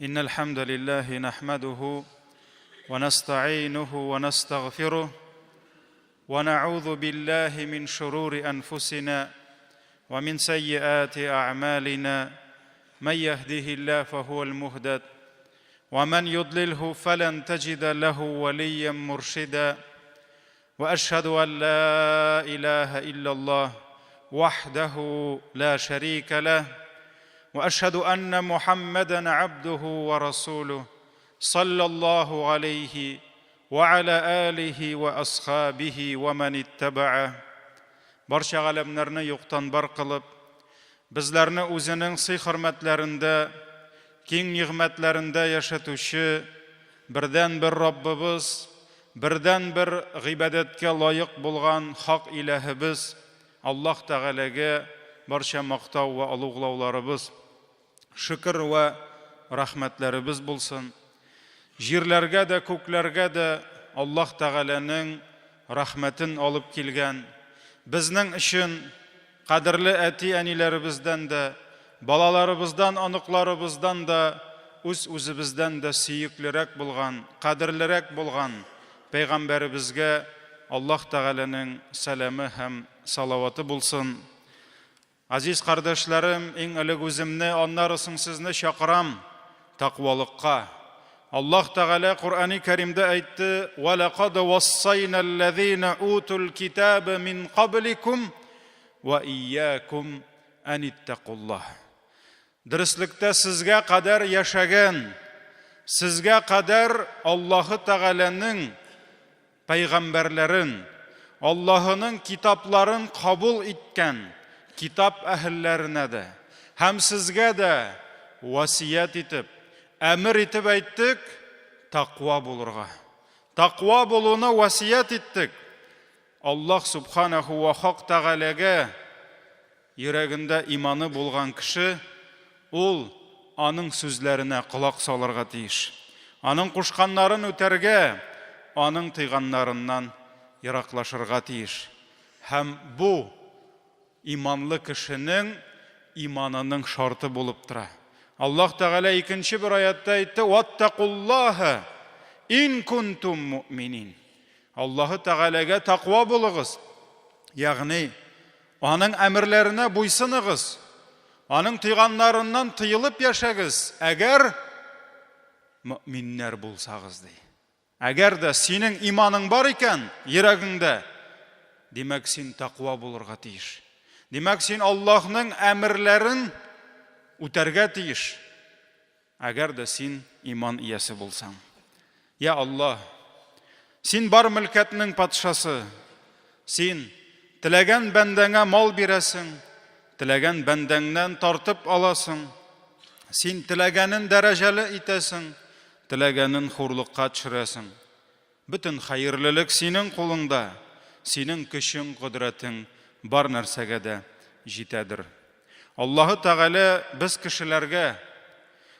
إن الحمد لله نحمده ونستعينه ونستغفره ونعوذ بالله من شرور أنفسنا ومن سيئات أعمالنا من يهده الله فهو المهدد ومن يضلله فلن تجد له وليا مرشدا واشهد ان لا اله الا الله وحده لا شريك له واشهد ان محمدا عبده ورسوله صلى الله عليه وعلى اله واصحابه ومن اتبعه Барча галәмнәрне юктан бар кылып, безләрне үзенең сый-хөрмәтләрендә, киң нигъмәтләрендә яшәтүче бердәнбер Раббыбыз, бердәнбер гыйбадәткә лаек булган хак иләһебез Аллаһ Тәгаләгә барча мактау вә олуглауларыбыз, шөкер вә рәхмәтләребез булсын. Җирләргә дә, күкләргә дә Аллаһ Тәгаләнең рәхмәтен алып килгән, безнең өчен кадерле әти-әниләребездән дә, балаларыбыздан, оныкларыбыздан да, үз-үзебездән дә сөеклерәк булган, кадерлерәк булган Пәйгамбәребезгә Аллаһ Тәгаләнең сәламе һәм салаваты булсын. Газиз кардәшләрем, иң элек үземне, аннары соң сезне чакырам тәкъвалыкка. Аллаһ Тәгалә Коръәни Кәримдә әйтте: "Ва лакад вассайналлазина утул китаба мин кабликум ва ияякум ан иттакуллаһ." Дөреслектә сезгә кадәр яшәгән, сезгә кадәр Аллаһы Тәгаләнең Пәйгамбәрләрен, Аллаһының китапларын кабул иткән китап әһелләренә дә һәм сезгә дә васыять итеп, әмер итеп әйттек, тәкъва булырга. Тәкъва булуны васыять иттек. Аллаһ Субханәһү вә Хак Тәгаләгә йөрәгендә иманы булган кеше, ул аның сүзләренә колак салырга тиеш. Аның кушканнарын үтәргә, аның тыйганнарыннан ераклашырга тиеш. Һәм бу иманлы кешенең иманының шарты булып тора. Аллаһ Тәгалә икенче бер аятта әйтте, «Ваттакуллаһа ин кунтум муъминин». Аллаһы Тәгаләгә тәкъва булыгыз. Ягъни Аның әмерләренә буйсыныгыз, Аның тыйганнарыннан тыелып яшәгез, әгәр мөэминнәр булсагыз, ди. Әгәр дә синең иманың бар икән йөрәгеңдә, димәк, син тәкъва булырга тиеш. Димәк, син Аллаһның әмерләрен үтәргә тиеш. Әгәр дә син иман иясе булсаң. Я Аллаһ, син бар мөлкәтнең патшасы. Син теләгән бәндәңә мал бирәсең, теләгән бәндәңнән тартып аласың. Син теләгәнен дәрәҗәле итәсең, теләгәнен хурлыкка төшерәсең. Бөтен хәерлелек синең кулыңда, синең көчең, кодрәтең бар нәрсәгә дә җитәдер. Аллаһы Тәгалә без кешеләргә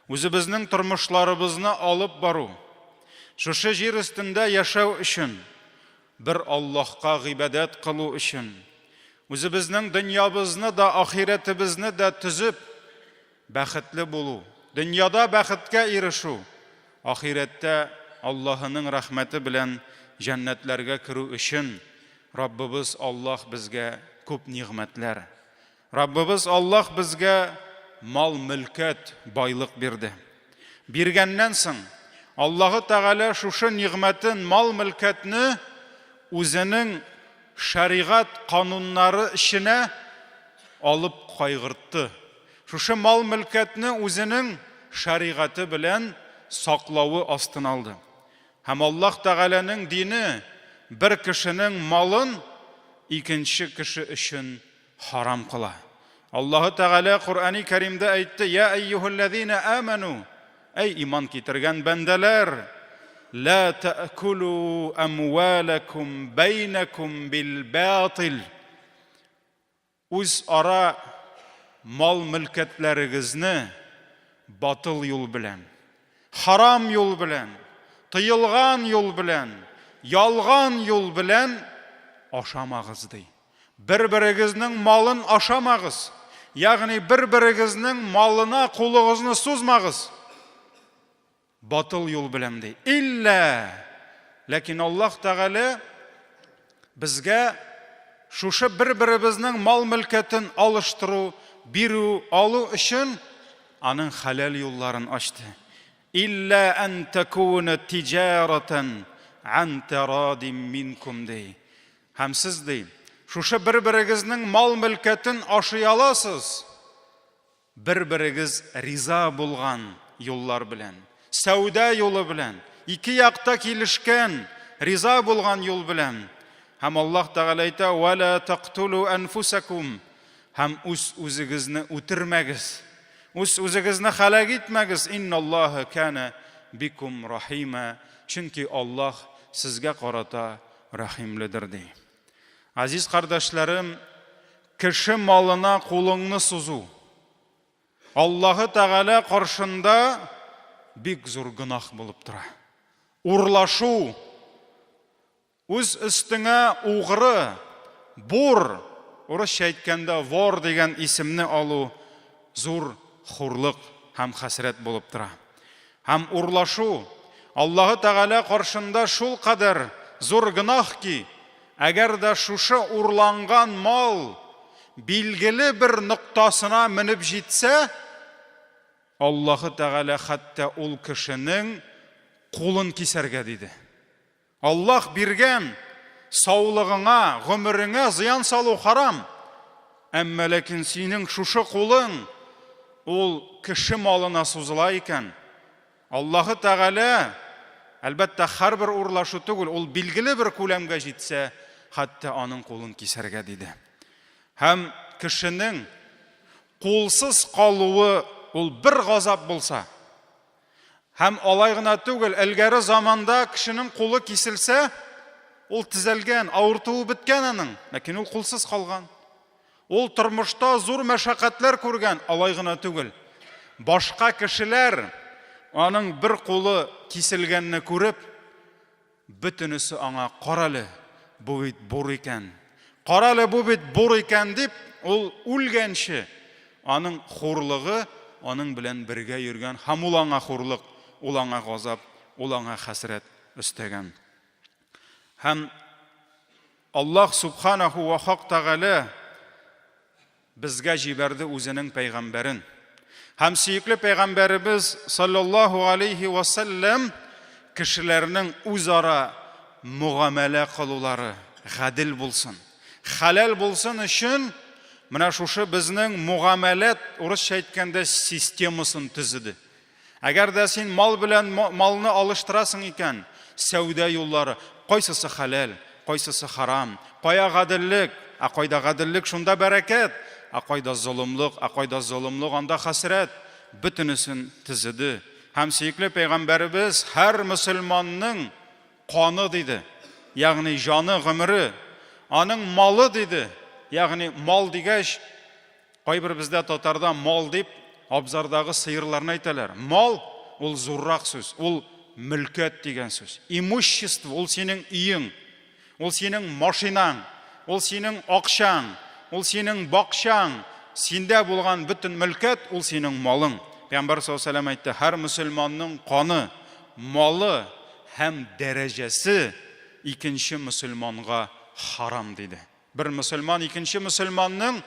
үзебезнең тормышларыбызны алып бару, шушы җир өстендә яшәү өчен, бер Аллаһка гыйбадәт кылу өчен, үзебезнең дөньябызны да, ахирәтебезне дә төзеп, бәхетле булу, дөньяда бәхеткә ирешү, ахирәттә Аллаһының рәхмәте белән җәннәтләргә керү өчен Раббыбыз Аллаһ безгә күп нигъмәтләр, Раббыбыз Аллаһ безгә мал-мөлкәт, байлык бирде. Биргәннән соң, Аллаһы Тәгалә шушы нигъмәтен, мал-мөлкәтне үзенең шәригать кануннары эченә алып кайгыртты. Шушы мал-мөлкәтне үзенең шәригате белән саклавы астына алды. Һәм Аллаһ Тәгаләнең дине бер кешенең малын икенче кеше өчен харам кыла. Аллаһы Тәгалә Коръәни Кәримдә әйтте: "Я әйюһәлләзина аману", әй иман китергән бәндәләр, "Ла таакулу амвалакум бәйнакум бил батил". Үзара мал-мөлкәтләрегезне батыл юл белән, харам юл белән, тыелган юл белән, ялган юл белән ашамагыз, ди. Бер-берегезнең малын ашамагыз, ягъни бер-берегезнең малына кулыгызны сузмагыз. Батыл юл белән ди. Иллә! Ләкин Аллаһ Тәгалә безгә шушы бер-беребезнең мал-мөлкәтен алыштыру, бирү, алу өчен аның хәләл юлларын ачты. Иллә ән тәкүнә тиҗаратан ан тарадим минкум ди. Һәм сез ди, шушы бер-берегезнең мал-мөлкәтен ашый аласыз. Бер-берегез риза булган юллар белән, сәүдә юлы белән, ике як та килешкән, риза булган юл белән. Һәм Аллаһ Тәгалә әйтә, «Вә лә тәктулу әнфусәкум» һәм үз-үзегезне үтермәгез. Үз-үзегезне һәлак итмәгез, инналлаһа кана бикум рахима, чөнки Аллаһ сезгә карата рәхимледер, ди. Газиз кардәшләрем, кеше малына кулыңны сузу Аллаһы Тәгалә каршында бик зур гөнаһ булып тора. Урлашу, үз өстеңә угры, бур, урысча әйткәндә вор дигән исемне алу зур хурлык һәм хәсрәт булып тора. Һәм урлашу Аллаһы Тәгалә каршында шулкадәр зур гөнаһ ки, әгәр дә шушы урланган мал билгеле бер ноктасына менеп җитсә, Аллаһы Тәгалә хәтта ул кешенең кулын кисәргә диде. Аллаһ биргән саулыгыңа, гомереңә зыян салу харам. Әмма ләкин синең шушы кулың ул кеше малына сузыла икән, Аллаһы Тәгалә, әлбәттә, һәрбер урлашу түгел, ул билгеле бер күләмгә җитсә, хәтта аның кулын кисәргә диде. Һәм кешенең кулсыз калуы ул бер газап булса, Һәм алай гына түгел, элгәре заманда кешенең кулы киселсә, ул төзәлгән, авыртуы беткән аның, ләкин ул кулсыз калган. Ул тормышта зур мәшәкатьләр күргән, алай гына түгел. Башка кешеләр аның бер кулы киселгәнне күреп, Бөтенесе аңа, Карале, бу бит бур икән! Карале, бу бит бур икән! дип, ул үлгәнче, аның хурлыгы аның белән бергә йөргән һәм ул аңа хурлык, ул аңа газап, ул аңа хәсрәт өстәгән. Һәм Аллаһ Субханаху ва Хак Тәгалә Безгә җибәрде үзенең пәйгамбәрен. Һәм сөекле пәйгамбәребез саллаллаһу алейһи ва сәлләм кешеләрнең үзара мөгамәлә кылулары гадел булсын, хәләл булсын өчен менә шушы безнең мөгамәләт, урысча әйткәндә, системасын төзеде. Әгәр дә син мал белән малны алыштырасың икән, сәүдә юллары, кайсысы хәләл, кайсысы харам, кая гаделлек, ә кайда гаделлек, шунда бәрәкәт, ә кайда золымлык, ә кайда золымлык, анда хәсрәт, бөтенесен төзеде. Һәм сөекле пәйгамбәребез һәр мөселманның каны диде, ягъни җаны, гомере, аның малы диде, ягъни мал дигәч, Кайбер бездә татарда мал дип абзардагы сыерларны әйтәләр. Мал ул зуррак сүз, ул мөлкәт дигән сүз. Имущество ул синең өең, ул синең машинаң, ул синең акчаң, ул синең бакчаң, синдә булган бөтен мөлкәт ул синең малың. Пәйгамбәр саллаллаһу алейһи ва сәлләм әйтте, һәр мөселманның каны, малы һәм дәрәҗәсе икенче мөселманга харам диде. Бер мөселман икенче мөселманның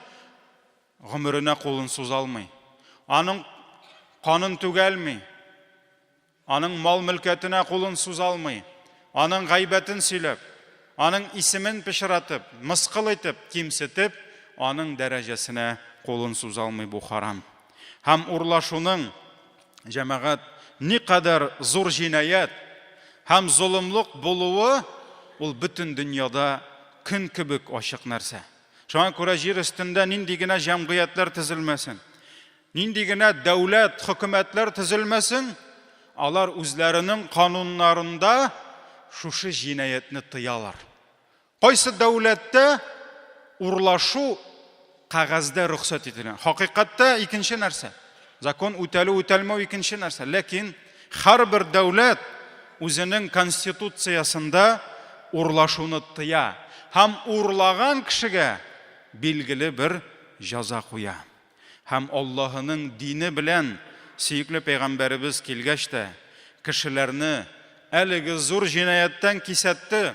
гомеренә кулын суза алмый. Аның канын түгәлми. Аның мал-мөлкәтенә кулын суза алмый. Аның гайбәтен сөйләп, аның исемен пычратып, мыскыл итеп, кимсетеп, аның дәрәҗәсенә кулын суза алмый бу харам. Һәм урлашуның җәмәгать никадәр зур җинаять һәм золымлык булуы ул бөтен дөньяда көн кебек ачык нәрсә. Шуңа күрә җир өстендә нинди генә җәмгыятьләр төзелмәсен, нинди генә дәүләт, хөкүмәтләр төзелмәсен, алар үзләренең кануннарында шушы җинаятьне тыялар. Кайсы дәүләттә урлашу кәгазьдә рөхсәт ителгән? Хакыйкатьтә икенче нәрсә. Закон үтәлү үтәлмәү икенче нәрсә. Ләкин һәрбер дәүләт үзенең конституциясендә урлашуны тыя һәм урлаган кешегә билгеле бер җәза куя. Һәм Аллаһының дине белән сөекле пәйгамбәребез килгәч тә, кешеләрне әлеге зур җинаятьтән кисәтте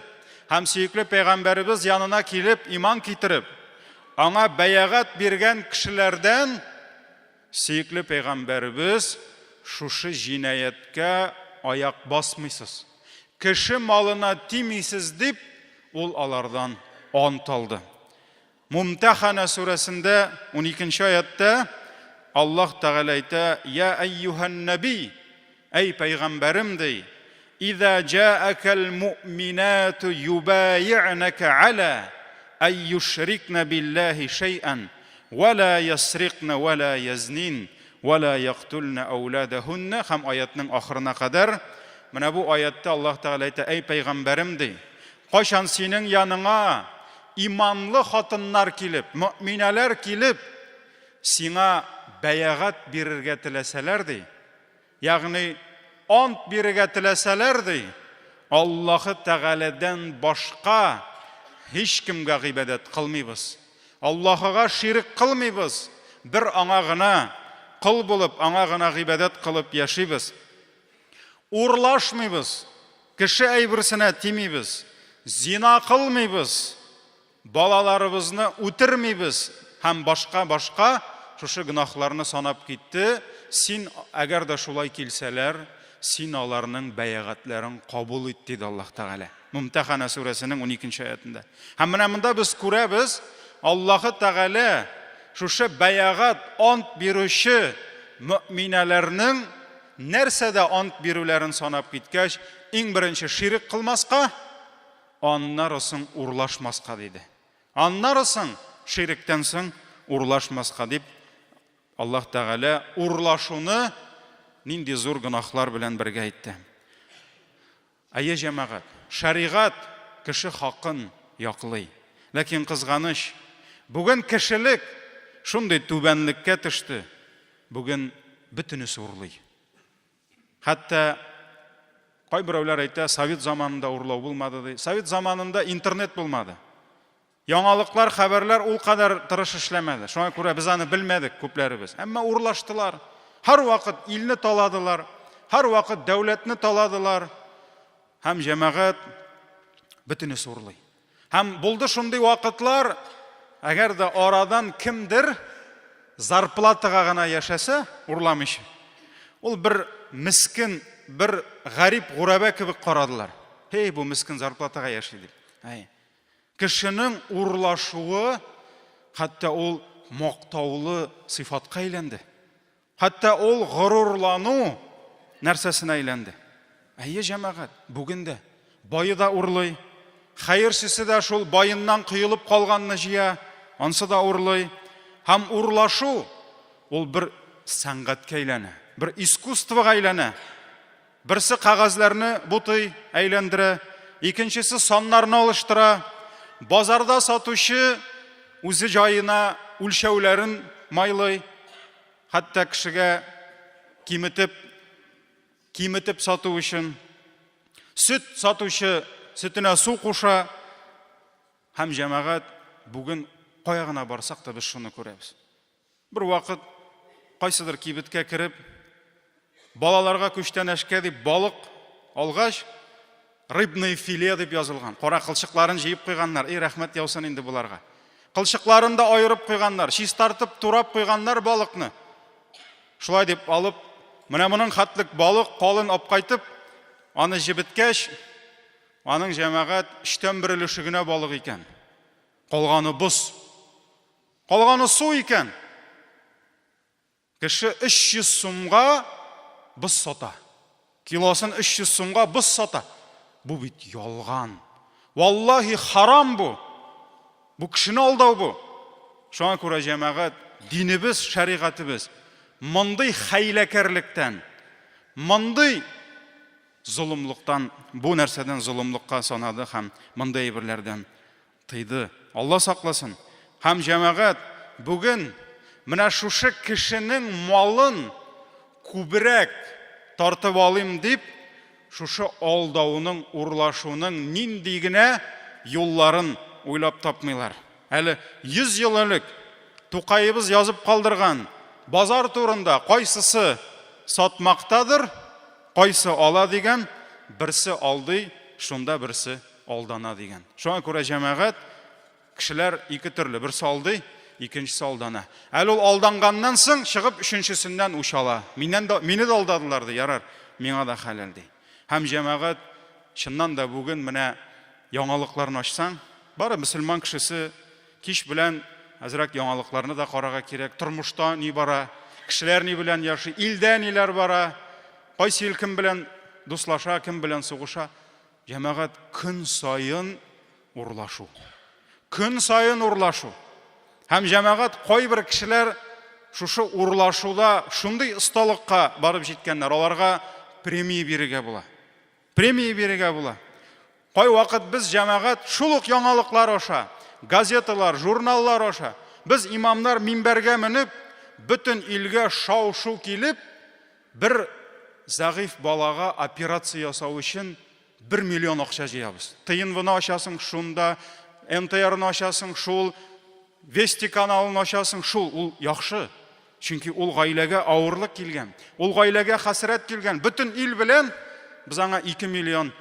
һәм сөекле пәйгамбәребез янына килеп иман китереп, аңа бәягать биргән кешеләрдән сөекле пәйгамбәребез шушы җинаятькә аяк басмыйсыз, кеше малына тимисез дип, ул алардан ант алды. Мумтәхәнә сүрәсендә уникенче аятьтә Аллаһ Тәгалә әйтә, Я әйюһән нәби, әй пәйгамбәрем ди, Иза җаәкәл муъминату юбаиънәкә аля әй юшрикнә биллаһи шәйән вә ла ясрикнә вә ла язнин вә ла яктулнә әүләдәһүннә һәм аятның ахырына кадәр. Менә бу аятьтә Аллаһ Тәгалә әйтә, әй пәйгамбәрем ди, Кайчан синең яныңа иманлы хатыннар килеп, мөэминәләр килеп, сиңа бәягать бирергә теләсәләр, ди, ягъни ант бирергә теләсәләр, ди, Аллаһы Тәгаләдән башка һичкемгә гыйбадәт кылмыйбыз. Аллаһыга ширек кылмыйбыз, бер Аңа гына кол булып, Аңа гына гыйбадәт кылып яшибез. Урлашмыйбыз, кеше әйберсенә тимибез, зина кылмыйбыз, балаларыбызны үтермибез һәм башка-башка шушы гөнаһларны санап китте. Син, әгәр дә шулай килсәләр, син аларның бәягатьләрен кабул ит, диде Аллаһ Тәгалә. Мумтәхәнә сүрәсенең уникенче аятында. Һәм менә монда без күрәбез, Аллаһы Тәгалә шушы бәягать, ант бирүче мөэминәләрнең Нәрсәдә ант бирүләрен санап киткәч, иң беренче ширек кылмаска, аннары соң урлашмаска диде. Аннары соң, ширектән соң урлашмаска дип, Аллаһ Тәгалә урлашуны нинди зур гөнаһлар белән бергә әйтте. Әйе, җәмәгать, шәригать кеше хакын яклый. Ләкин кызганыч, бүген кешелек шундый түбәнлеккә төште, бүген бөтенесе урлый. Хәтта кайберәүләр әйтә, совет заманында урлау булмады ди. Совет заманында интернет булмады. Яңалыклар, хәбәрләр ул кадәр тырыш эшләмәде. Шуңа күрә без аны белмәдек күпләребез. Әмма урлаштылар. Һәрвакыт илне таладылар, һәрвакыт дәүләтне таладылар. Һәм җәмәгать бөтенесе урлый. Һәм булды шундый вакытлар, әгәр дә арадан кемдер зарплатага гына яшәсә, урламыйча, ул бер мескен, бер гарип гурәбә кебек карадылар. Һей, бу мескен зарплатага яши дип. Әй. Кешенең урлашуы хәтта ул мактаулы сыйфатка әйләнде. Хәтта ул горурлану нәрсәсенә әйләнде. Әйе, җәмәгать, бүген дә бае да урлый, хәерчесе дә шул баеннан коелып калганны җыя, ансы да урлый. Һәм урлашу ул бер сәнгатькә әйләнә, бер искусствога әйләнә. Берсе кәгазьләрне бутый, әйләндерә, икенчесе саннарны алыштыра. Базарда сатучы үзе җаена үлчәүләрен майлый, хәтта кешегә киметеп, киметеп сату өчен. Сөт сатучы сөтенә су куша. Һәм җәмәгать, бүген кая гына барсак та без шуны күрәбез. Бер вакыт кайсыдыр кибеткә кереп, балаларга күчтәнәшкә дип балык алгач, рыбный филе дип язылган. Кара кылчыкларын җыеп куйганнар. Эй, рәхмәт яусын инде боларга. Кылчыкларын да аерып куйганнар, чистартып, турап куйганнар балыкны. Шулай дип алып, менә моның хәтлек балык калын алып кайтып, аны җебеткәч, аның җәмәгать өчтән бер өлеше генә балык икән. Калганы боз. Калганы су икән. Кеше 300 сумга боз сата. Килосын 300 сумга боз сата. Бу бит ялган. Валлаһи харам бу. Бу кешене алдау бу. Шуңа күрә җәмәгать, динебез, шәригатебез мондый хәйләкәрлектән, мондый золымлыктан, бу нәрсәдән золымлыкка санады һәм мондый әйберләрдән Тыйды. Алла сакласын. Һәм җәмәгать, бүген менә шушы кешенең малын күбрәк тартып алыйм дип, шушы алдауның, урлашуның нинди генә юлларын уйлап тапмыйлар. Әле 100 ел элек Тукаебыз язып калдырган базар турында кайсысы сатмактадыр, Кайсы ала дигән, берсе алдый, шунда берсе алдана дигән. Шуңа күрә җәмәгать, кешеләр ике төрле, берсе алдый, икенчесе алдана. Әле ул алданганнан соң чыгып өченчесеннән үч ала. Миннән дә, мине дә алдадылар ди, ярар, миңа да хәләл ди. Һәм җәмәгать, чыннан да бүген менә яңалыкларны ачсаң, бары мөселман кешесе Кич белән әзрәк яңалыкларны да карарга кирәк. Тормышта ни бара, кешеләр ни белән яши, илдә ниләр бара, кайсы ил кем белән дуслаша, кем белән сугыша. Җәмәгать көн саен урлашу. Көн саен урлашу. Һәм җәмәгать кайбер кешеләр шушы урлашуда шундый осталыкка барып җиткәннәр, аларга премия бирергә була. Премия бирергә була. Кайвакыт без, җәмәгать, шул ук яңалыклар аша, газеталар, журналлар аша, без, имамнар, минбәргә менеп, бөтен илгә шау-шу килеп, бер зәгыйфь балага операция ясау өчен бер миллион акча җыябыз. ТНВны ачасың, шунда, НТРны ачасың, шул, Вести каналын ачасың, шул, ул яхшы. Чөнки ул гаиләгә авырлык килгән, ул гаиләгә хәсрәт килгән. Бөтен ил белән без аңа 2 миллион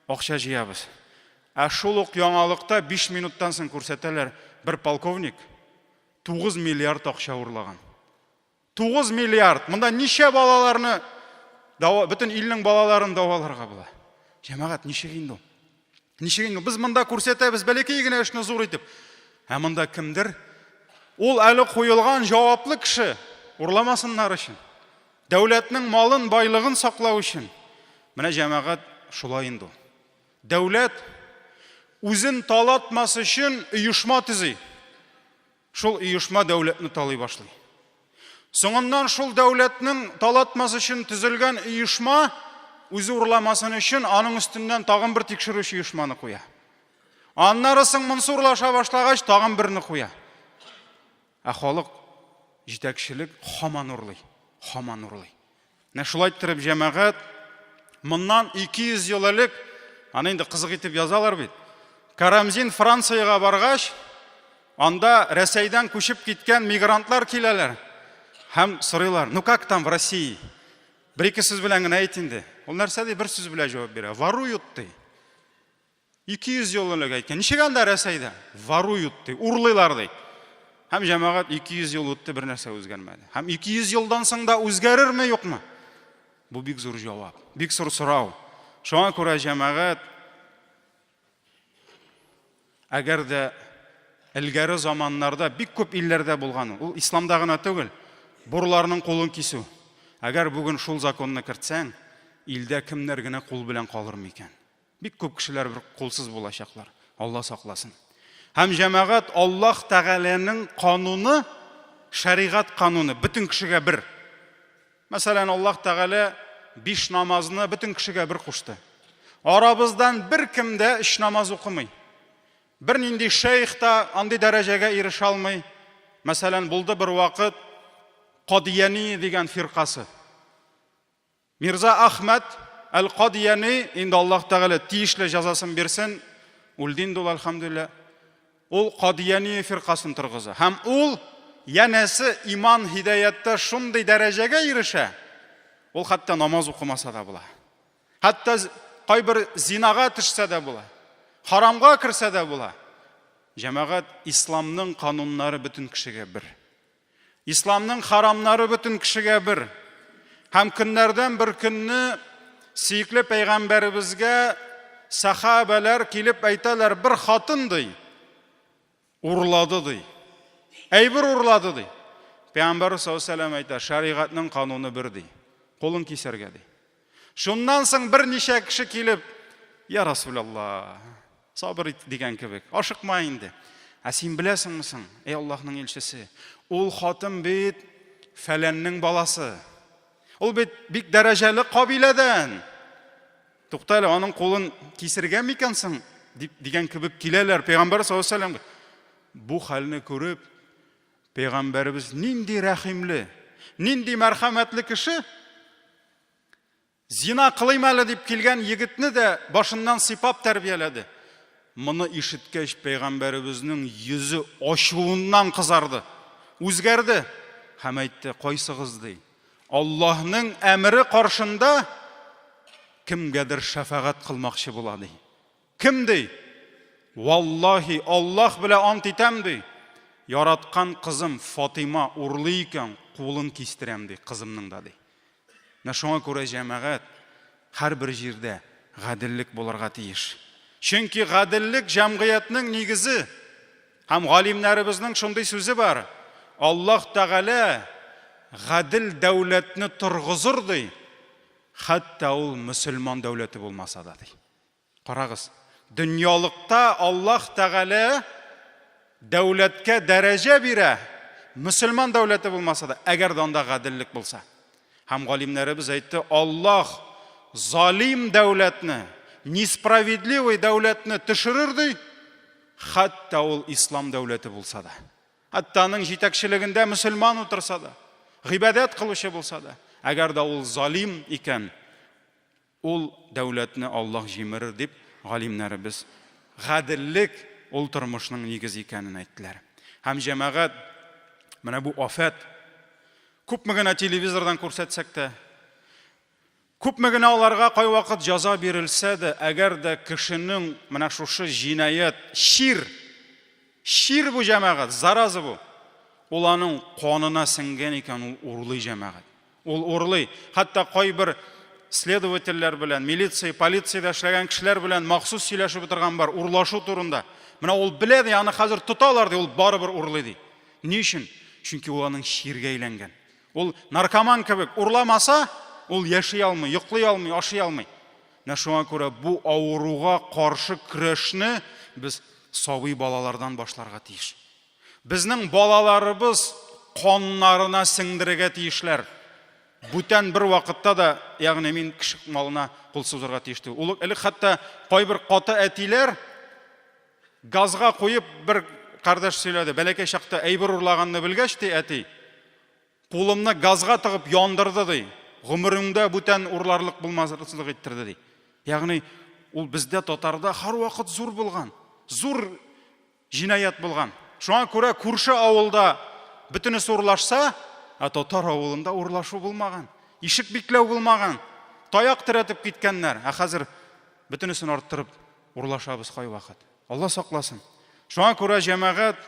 акча җыябыз. Ә шул ук яңалыкта 5 минуттан соң күрсәтәләр, бер полковник 9 миллиард акча урлаган. 9 миллиард! Монда ничә балаларны, бөтен илнең балаларын дәваларга була. Җәмәгать, ничек инде ул? Ничек инде? Без монда күрсәтәбез бәләкәй генә эшне зур итеп. Ә монда кемдер ул әле куелган җаваплы кеше, урламасыннар өчен. Дәүләтнең малын, байлыгын саклау өчен. Менә җәмәгать шулай инде ул. Дәүләт үзен талатмас өчен оешма төзи. Шул оешма дәүләтне талый башлый. Соңыннан шул дәүләтнең талатмас өчен төзелгән оешма үзе урламасын өчен аның өстеннән тагын бер тикшерүче оешманы куя. Аннары соң монысы урлаша башлагач, тагын берне куя. Ә халык җитәкчелек һаман урлый, һаман урлый. Менә шулай иттереп җәмәгать моннан 200 ел элек, аны инде кызык итеп язалар бит. Карамзин Франциягә баргач, анда Рәсәйдән күчеп киткән мигрантлар киләләр һәм сорыйлар: "Ну как там в России?" Бер-ике сүз белән генә әйт инде. Ул нәрсә ди? Бер сүз белән җавап бирә. Воруют ди. 200 ел элек әйткән. Ничек анда Рәсәйдә? Воруют ди, урлыйлар ди. Һәм җәмәгать 200 ел үтте, бер нәрсә үзгәрмәде. Һәм 200 елдан соң да үзгәрерме, юкмы? Бу бик зур җавап, бик зур сорау. Шуңа күрә җәмәгать әгәр дә элгәре заманнарда бик күп илләрдә булган, ул исламда гына түгел, бурларның кулын кисү. Әгәр бүген шул законны кертсәң, илдә кемнәр генә кул белән калыр микән? Бик күп кешеләр бер кулсыз булачаклар. Алла сакласын. Һәм җәмәгать Аллаһ Тәгаләнең кануны, шәригать кануны бөтен кешегә бер. Мәсәлән, Аллаһ Тәгалә биш намазны бөтен кешегә бер кушты. Арабыздан бер кем дә өч намаз укымый. Бернинди шәйх та андый дәрәҗәгә ирешә алмый. Мәсәлән, булды бер вакыт Кадияни дигән фиркасы. Мирза Әхмәд әл-Кадияни, инде Аллаһ Тәгалә тиешле җәзасын бирсен, үлде инде ул, әлхәмдүлилләһ. Ул Кадияни фиркасын торгыза. Һәм ул янәсе иман һидаяттә шундый дәрәҗәгә ирешә, ул хәтта намаз укымаса да була. Хәтта кайбер зинага төшсә дә була. Харамга керсә дә була. Җәмәгать, исламның кануннары бөтен кешегә бер. Исламның харамнары бөтен кешегә бер. Һәм көннәрдән бер көнне сөекле пәйгамбәребезгә сәхабәләр килеп әйтәләр, бер хатын ди, урлады ди. Әйбер урлады ди. Пәйгамбәр саллаллаху әйтә, шәригатьнең кануны бер ди. Кулын кисәргә ди. Шуннан соң берничә кеше килеп, Я Расулалла, сабыр ит дигән кебек, ашыкма инде. Ә син беләсеңме соң, эй Аллаһның илчесе, ул хатын бит фәләннең баласы. Ул бит бик дәрәҗәле кабиләдән. Тукта әле, аның кулын кисергә микән соң? дип дигән кебек киләләр Пәйгамбәр саллаллаһу алейһи Бу хәлне күреп, Пәйгамбәребез нинди рәхимле, нинди мәрхәмәтле кеше, Зина кылыйм әле дип килгән егетне дә башыннан сыйпап тәрбияләде. Моны ишеткәч, пәйгамбәребезнең йөзе ачуыннан кызарды, үзгәрде һәм әйтте, кайсыгыз ди, Аллаһның әмере каршында кемгәдер шәфәгать кылмакчы була, ди. Кем, ди? Валлаһи, Аллаһ белән ант итәм, ди. Яраткан кызым Фатыйма урлый икән, кулын кистерәм, ди, кызымның да, ди. Менә шуңа күрә, җәмәгать, һәрбер җирдә гаделлек булырга тиеш. Чөнки гаделлек җәмгыятьнең нигезе. Һәм галимнәребезнең шундый сүзе бар: Аллаһ Тәгалә гадел дәүләтне торгызыр, ди, хәтта ул мөселман дәүләте булмаса да, ди. Карагыз, дөньялыкта Аллаһ Тәгалә дәүләткә дәрәҗә бирә, мөселман дәүләте булмаса да, әгәр дә анда гаделлек булса. Һәм галимнәребез әйтте, Аллаһ залим дәүләтне, несправедливый дәүләтне төшерер ди, хәтта ул ислам дәүләте булса да. Хәтта аның җитәкчелегендә мөселман утырса да, гыйбадәт кылучы булса да, әгәр дә ул залим икән, Ул дәүләтне Аллаһ җимерер, дип галимнәребез гаделлек ул тормышның нигезе икәнен әйттеләр. Һәм җәмәгать, менә бу афәт, күпме генә телевизордан күрсәтсәк тә, күпме генә аларга кайвакыт җәза бирелсә дә, әгәр дә кешенең менә шушы җинаять, чир, чир бу җәмәгать, зараза бу, ул аның канына сеңгән икән, ул урлый җәмәгать. Ул урлый. Хәтта кайбер следовательләр белән, милиция, полициядә эшләгән кешеләр белән махсус сөйләшеп утырган бар, урлашу турында. Менә ул белә ди, аны хәзер тоталар ди, ул барыбер урлый ди. Ни өчен? Чөнки ул аның чиргә әйләнгән. Ул наркоман кебек урламаса, ул яши алмый, йоклый алмый, ашый алмый. Менә шуңа күрә бу авыруга каршы көрәшне без сабый балалардан башларга тиеш. Безнең балаларыбыз каннарына сеңдерергә тиешләр. Бүтән бер вакытта да, ягъни мин кеше малына кул сузырга тиеш түгел. Ул элек хәтта кайбер каты әтиләр газга куеп бер кардәш сөйләде. Бәләкәй чакта әйбер урлаганны белгәч, ди әти, кулымны газга тыгып яндырды, ди. Гомереңдә бүтән урларлык булмаслык иттерде, ди. Ягъни ул бездә татарда һәрвакыт зур булган. Зур Җинаять булган. Шуңа күрә күрше авылда бөтенесе урлашса, ә татар авылында урлашу булмаган. Ишек бикләү булмаган. Таяк терәтеп киткәннәр. Ә хәзер бөтенесен арттырып урлашабыз кайвакыт. Алла сакласын. Шуңа күрә җәмәгать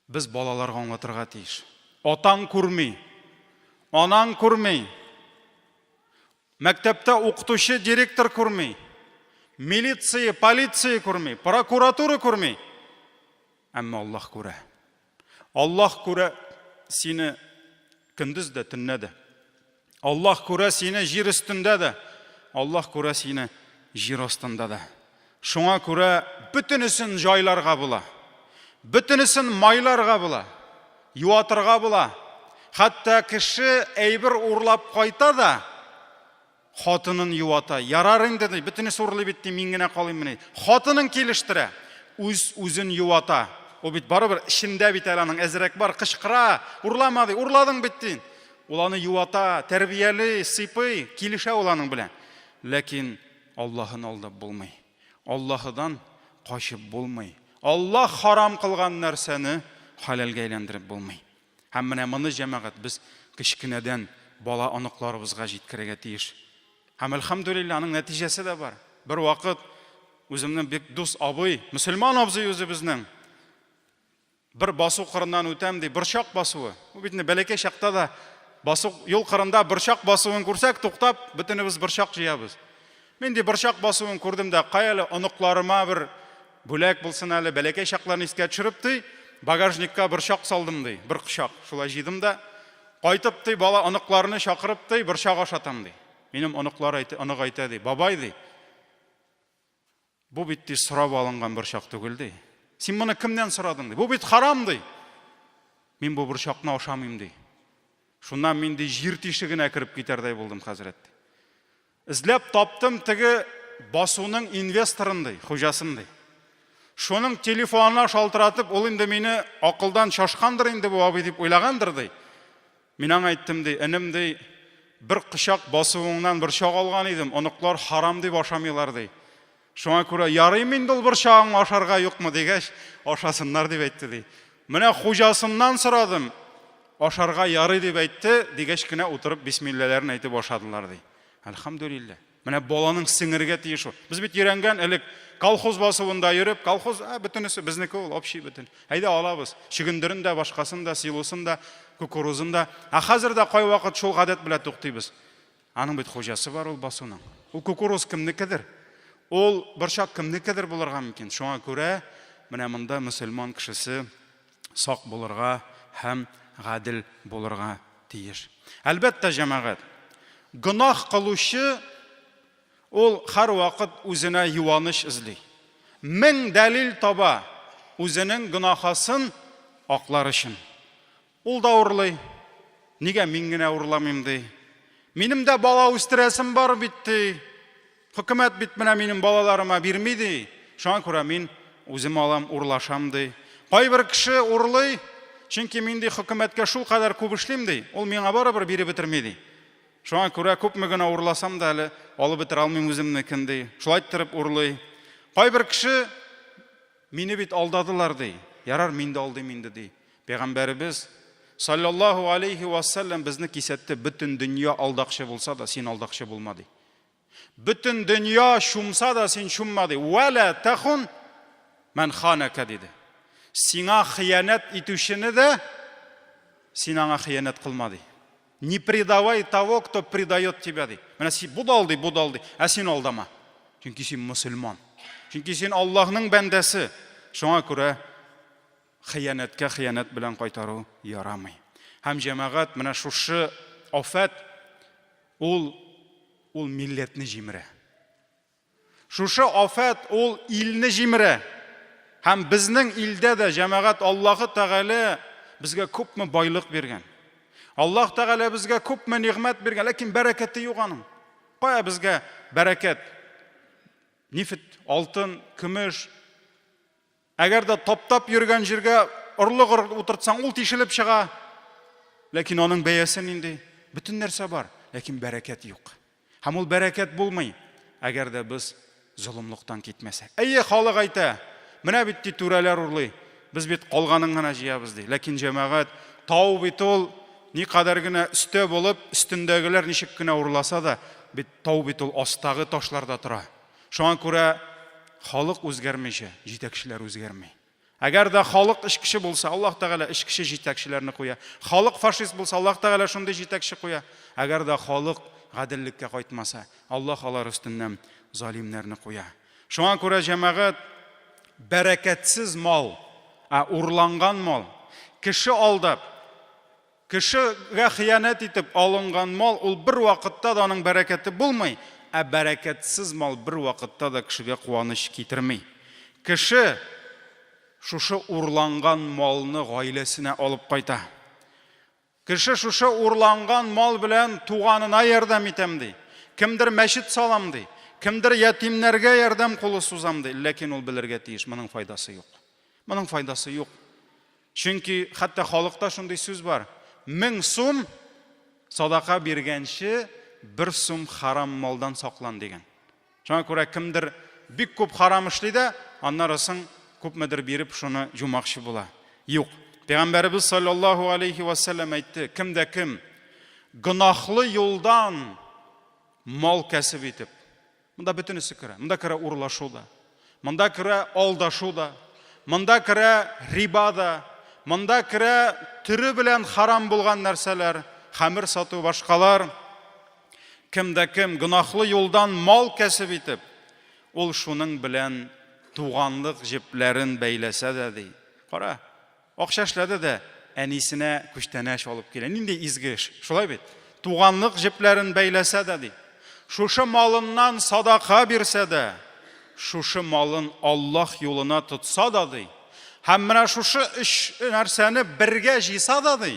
Без балаларга аңлатырга тиеш. Атаң күрми, анаң күрми, мәктәптә укытучы, директор күрми, милиция, полиция күрми, прокуратура күрми. Әмма Аллаһ күрә. Аллаһ күрә сине көндез дә, төнлә дә. Аллаһ күрә сине җир өстендә дә, Аллаһ күрә сине җир астында да. Шуңа күрә бөтенесен җайларга була. Бөтенесен майларга була. Юатырга була. Хәтта кеше әйбер урлап кайта да, хатынын юата. Ярар инде, ди, бөтенесе урлый бит, ди, мин генә калыйммыни. Хатынын килештерә, үз-үзен юата. Ул бит барыбер эчендә бит әле аның әзрәк бар, кычкыра, урлама, ди, урладың бит, ди. Ул аны юата, тәрбияли, сыйпый, килешә ул аның белән. Ләкин Аллаһыны алдап булмый. Аллаһыдан качып булмый. Аллаһ харам кылган нәрсәне хәләлгә әйләндереп булмый. Һәм менә моны, җәмәгать, без кечкенәдән бала оныкларыбызга җиткерергә тиеш. Һәм әлхәмдүлилләһ, аның нәтиҗәсе дә бар. Бер вакыт үземнең бик дус абый, мөселман абзый үзебезнең, Бер басу кырыннан үтәм, ди, борчак басуы. Бу бит инде бәләкәй чакта да басу юл кырында борчак басуын күрсәк, туктап, бөтенебез борчак җыябыз. Мин ди борчак басуын күрдем дә, кая әле оныкларыма бер бүләк булсын әле, бәләкәй чакларны искә төшереп, ди, багажникка борчак салдым, ди, бер кочак. Шулай җыйдым да, кайтып, ди, бала оныкларны чакырып, ди, борчак ашатам, ди. Минем оныклар әйтә, онык әйтә, ди, бабай, ди, Бу бит, ди, сорап алынган борчак түгел, ди. Син моны кемнән сорадың, ди. Бу бит харам, ди. Мин бу борчакны ашамыйм, ди. Шуннан мин, ди, җир тишегенә кереп китәрдәй булдым, хәзрәт, ди. Эзләп таптым теге басуның инвесторын, ди, хуҗасын, ди. Шуның телефонына шалтыратып, ул инде мине акылдан шашкандыр инде бу абый дип уйлагандыр, ди. Мин аңа әйттем, ди, энем, ди, бер кочак басуыңнан борчак алган идем, оныклар харам дип ашамыйлар, ди. Шуңа күрә ярыймы инде ул борчагыңны ашарга, юкмы дигәч, ашасыннар дип әйтте, ди. Менә хуҗасыннан сорадым, ашарга ярый дип әйтте, дигәч кенә утырып бисмилләләрен әйтеп ашадылар, ди. Әлхәмдүлилләһ. Менә баланың сеңергә тиеш ул. Без бит өйрәнгән элек колхоз басуында йөреп, колхоз, ә, бөтенесе безнеке ул, общий бөтен. Әйдә алабыз. Чөгендерен дә, башкасын да, силосын да, кукурузын да. Ә хәзер дә кайвакыт шул гадәт белән туктыйбыз. Аның бит хуҗасы бар ул басуның. Ул кукуруз кемнекедер? Ул борчак кемнекедер булырга мөмкин. Шуңа күрә менә монда мөселман кешесе сак булырга һәм гадел булырга тиеш. Әлбәттә, җәмәгать, гөнаһ кылучы ул һәрвакыт үзенә юаныч эзли. Мең дәлил таба үзенең гөнаһасын аклар өчен. Ул да урлый. Нигә мин генә урламыйм, ди. Минем дә бала үстерәсем бар бит, ди. Хөкүмәт бит менә минем балаларыма бирми, ди. Шуңа күрә мин үзем алам, урлашам, ди. Кайбер кеше урлый, чөнки мин, ди, хөкүмәткә шулкадәр күп эшлим, ди. Ул миңа барыбер биреп бетерми, ди. Шуңа күрә күпме генә урласам да әле алып бетерә алмыйм үземнекен, ди. Шулай иттереп урлый. Кайбер кеше Мине бит алдадылар, ди. Ярар, мин дә алдыйм инде, ди. Пәйгамбәребез, салләллаһу алейһи вә сәлләм, безне кисәтте, бөтен дөнья алдакчы булса да, син алдакчы булма, ди. Бөтен дөнья чумса да, син чумма, ди. Вә лә тәхун мән ханәкә, диде. Сиңа хыянәт итүчене дә син аңа хыянәт кылма, ди. Не предавай того, кто предает тебя, ди. Менә син бу да алдый, бу да алдый, ә син алдама. Чөнки син мөселман. Чөнки син Аллаһның бәндәсе. Шуңа күрә хыянәткә хыянәт белән кайтару ярамый. Һәм җәмәгать менә шушы афәт ул ул милләтне җимерә. Шушы афәт ул илне җимерә. Һәм безнең илдә дә җәмәгать Аллаһы Тәгалә безгә күпме байлык биргән. Аллаһ Тәгалә безгә күпме нигъмәт биргән, ләкин бәрәкәте юк аның. Кая безгә бәрәкәт? Нефть, алтын, көмеш. Әгәр дә таптап йөргән җиргә орлык утыртсаң, ул тишелеп чыга. Ләкин аның бәясе нинди? Бөтен нәрсә бар, ләкин бәрәкәт юк. Һәм ул бәрәкәт булмый, әгәр дә без золымлыктан китмәсәк. Әйе, халык әйтә, менә бит ди түрәләр урлый, без бит калганын гына җыябыз ди. Ләкин җәмәгать, тау бит ул никадәр генә өстә булып, өстендәгеләр ничек кенә урласа да, бит тау бит ул астагы ташларда тора. Шуңа күрә халык үзгәрмичә, җитәкчеләр үзгәрми. Әгәр дә халык эчкече булса, Аллаһ Тәгалә эчкече җитәкчеләрне куя. Халык фашист булса, Аллаһ Тәгалә шундый җитәкче куя. Әгәр дә халык гаделлеккә кайтмаса, Аллаһ алар өстеннән залимнәрне куя. Шуңа күрә җәмәгать бәрәкәтсез мал, ә урланган мал, кеше алдап, Кешегә хыянәт итеп алынган мал, ул бервакытта да аның бәрәкәте булмый, ә бәрәкәтсез мал бервакытта да кешегә куаныч китерми. Кеше шушы урланган малны гаиләсенә алып кайта. Кеше шушы урланган мал белән туганына ярдәм итәм ди. Кемдер мәчет салам ди, кемдер ятимнәргә ярдәм кулы сузам ди, ләкин ул белергә тиеш, моның файдасы юк. Моның файдасы юк. Чөнки хәтта халыкта шундый сүз бар. 1000 сум садака биргәнче, бер сум харам малдан саклан дигән. Шуңа күрә кемдер бик күп харам эшли дә, аннары соң күпмедер биреп шуны җумакчы була. Юк. Пәйгамбәребез саллаллаһу алейхи ва саллям әйтте, кем дә кем гөнаһлы юлдан мал кәсеп итеп, Монда бөтенесе керә. Монда керә урлашу да. Монда керә алдашу да. Монда керә риба да. Монда керә төре белән харам булган нәрсәләр, хәмер сату, башкалар. Кем дә кем гөнаһлы юлдан мал кәсеп итеп, ул шуның белән туганлык җепләрен бәйләсә дә ди. Кара, Акча эшләде дә, әнисенә күчтәнәч алып килә. Нинди изге эш, шулай бит? Туганлык җепләрен бәйләсә дә, ди. Шушы малыннан садака бирсә дә, шушы малын Аллаһ юлына тотса да, ди. Һәм менә шушы өч нәрсәне бергә җыйса да, ди.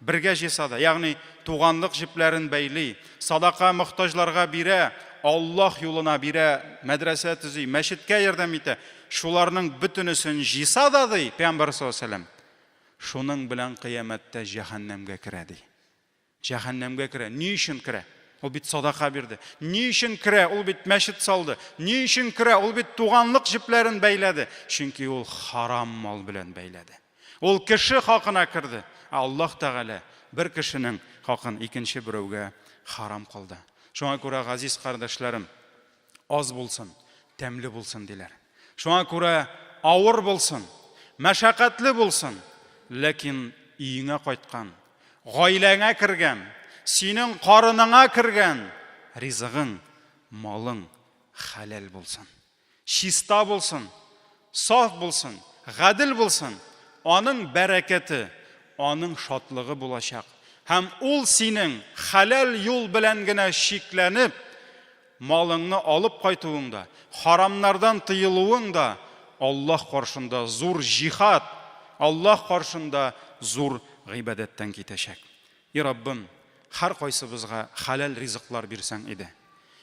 Бергә җыйса да, ягъни туганлык җепләрен бәйли, садака мохтаҗларга бирә, Аллаһ юлына бирә, мәдрәсә төзи, мәчеткә ярдәм итә, шуларның бөтенесен җыйса да, ди Пәйгамбәр саллаллаһу алейһи ва сәлләм, шуның белән кыямәттә җәһәннәмгә керә, ди. Җәһәннәмгә керә. Ни өчен керә? Ул бит садака бирде. Ни өчен керә? Ул бит мәчет салды. Ни өчен керә? Ул бит туганлык җепләрен бәйләде. Чөнки ул харам мал белән бәйләде. Ул кеше хакына керде. Ә Аллаһ Тәгалә бер кешенең хакын икенче берәүгә харам кылды. Шуңа күрә, газиз кардәшләрем, аз булсын, тәмле булсын, диләр. Шуңа күрә авыр булсын, мәшәкатьле булсын, ләкин өеңә кайткан, гаиләңә кергән, синең карыныңа кергән ризыгың, малың хәләл булсын. Чиста булсын, саф булсын, гадел булсын, аның бәрәкәте, аның шатлыгы булачак. Һәм ул синең хәләл юл белән генә чикләнеп, малыңны алып кайтуың да, харамнардан тыелуың да Аллаһ каршында зур җихад, Аллаһ каршында зур гыйбадәттән китәчәк. И Раббым, һәркайсыбызга хәләл ризыклар бирсәң иде.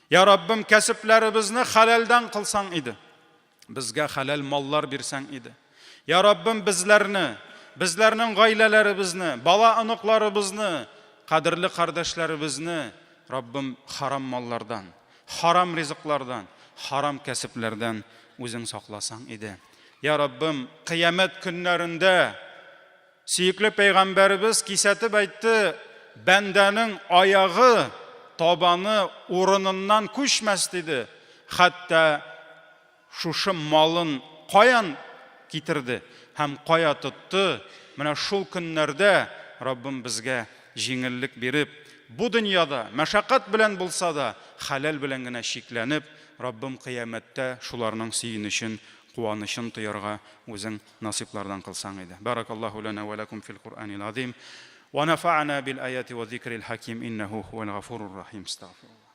Я Раббым, кәсепләребезне хәләлдән кылсаң иде. Безгә хәләл маллар бирсәң иде. Я Раббым, безләрне, безләрнең гаиләләребезне, бала-оныкларыбызны, кадерле кардәшләребезне, Раббым, харам маллардан, харам ризыклардан, харам кәсепләрдән үзең сакласаң иде. Я Раббым, кыямәт көннәрендә Сөекле пәйгамбәребез кисәтеп әйтте, Бәндәнең аягы, табаны урыныннан күчмәс, диде, хәтта шушы малын каян китерде һәм кая тотты, менә шул көннәрдә Раббым безгә җиңеллек биреп, бу дөньяда мәшәкать белән булса да, хәләл белән генә чикләнеп, Раббым кыямәттә шуларның сөенечен, куанычын тоярга үзең насыйплардан кылсаң иде. Баракаллаһу лана ва лакум фил Куръанил азим. Ва нафа'ана бил аяти ва зикрил хаким иннаху хуал гафурур рахим. Астагфируллаһ.